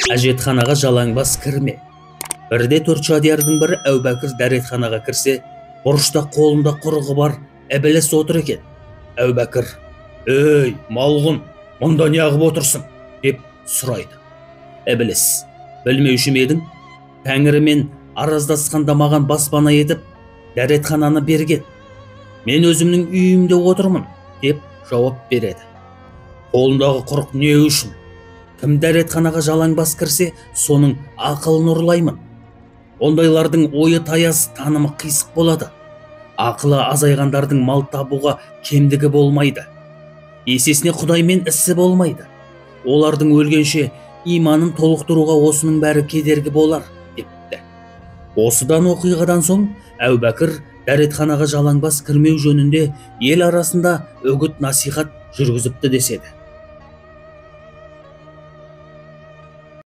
Әжетханаға жалаңбас кірме. Бірде төрт шадиярдың бірі Әубәкір дәретханаға кірсе, бұрышта қолында құрығы бар ібіліс отыр екен. Әубәкір: «Ей, малғұн, мұнда неғып отырсың?» деп сұрайды. Ібіліс: «Білмеуші ме едің? Тәңірімен араздасқанда маған баспана етіп дәретхананы берген. Мен өзімнің үйімде отырмын», деп жауап береді. Қолындағы құрық не үшін? Кім дәретханаға жалаңбас кірсе, соның ақылын ұрлаймын. Ондайлардың ойы таяз, танымы қисық болады. Ақылы азайғандардың мал табуға кемдігі болмайды. Есесіне Құдаймен ісі болмайды. Олардың өлгенше иманын толықтыруға осының бәрі кедергі болар, депті. Осыдан оқиғадан соң Әубәкір дәретханаға жалаңбас кірмеу жөнінде ел арасында үгіт насихат жүргізіпті деседі.